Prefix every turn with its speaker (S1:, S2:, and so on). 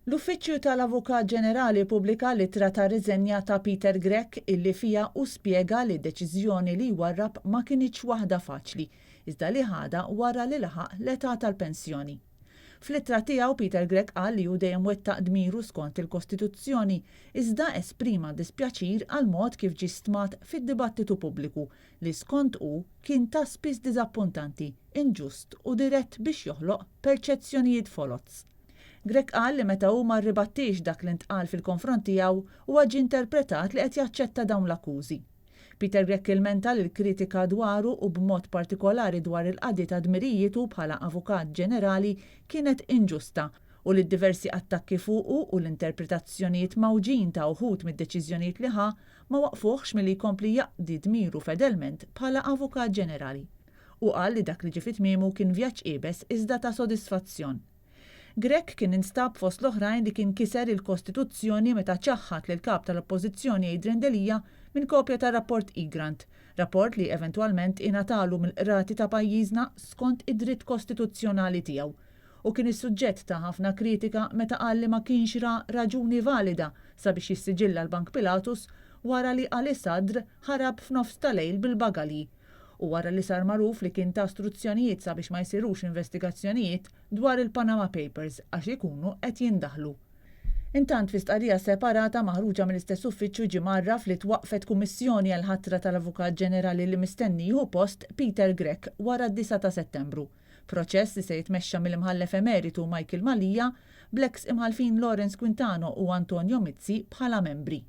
S1: L-Uffiċċju tal-Avukat Ġenerali ppubblika l-ittra ta' riżenja ta' Peter Grech illi fiha hu spjega li d-deċiżjoni li jwarrab ma kinitx waħda faċli, iżda li ħadha wara li laħaq l-età tal-pensjoni. Fl-ittra tiegħu Peter Grech qal li hu dejjem wettaq dmiru skont il-Kostituzzjoni iżda esprima dispjaċir għall-mod kif ġie stmat fid-dibattitu pubbliku li skont hu kien ta' spiss diżappuntanti, inġust u dirett biex joħloq perċezzjonijiet foloz. Grech qal li meta hu ma rribattiex dak li ntqal fil-konfront tiegħu, huwa ġie interpretat li qed jaċċetta dawn l-akkużi. Peter Grech ilmenta li l-kritika dwaru u b'mod partikolari dwar il-qadi ta' dmirijietu bħala Avukat Ġenerali kienet inġusta u li d-diversi attakki fuqu u l-interpretazzjonijiet mgħawġin ta' uħud mid-deċiżjonijiet li ħa ma waqqfuhx milli jkompli jaqdi dmiru fedelment bħala Avukat Ġenerali. Hu qal li dak li ġie fi tmiemu kien vjaġġ iebes iżda ta' sodisfazzjon. Grech kien instab fost l-oħrajn li kien kiser il-Kostituzzjoni meta ċaħħad lill-Kap tal-Oppożizzjoni Adrian Delia minn kopja tar-rapport Egrant, rapport li eventwalment ingħatalu mill-Qrati ta' pajjiżna skont id-dritt kostituzzjonali tiegħu u kien is-suġġett ta' ħafna kritika meta qal li ma kienx ra raġuni valida sabiex jissiġilla l-Bank Pilatus wara li Ali Sadr ħarab f'nofs ta' lejl bil-bagalji u wara li sar magħruf li kien ta struzzjonijiet sabiex ma jsirux investigazzjonijiet dwar il-Panama Papers għax ikunu qed jindaħlu. Intant fi stqarrija separata maħruġa mill-istess uffiċċju ġie mgħarraf li twaqqfet kummissjoni għall-ħatra tal-Avukat Ġenerali li mistenni jieħu post Peter Grech wara d-disgħa ta' Settembru. Proċess li se jitmexxa mill-Imħallef Emeritu Michael Mallia, bl-eks Imħallfin Lawrence Quintano u Antonio Mizzi bħala membri.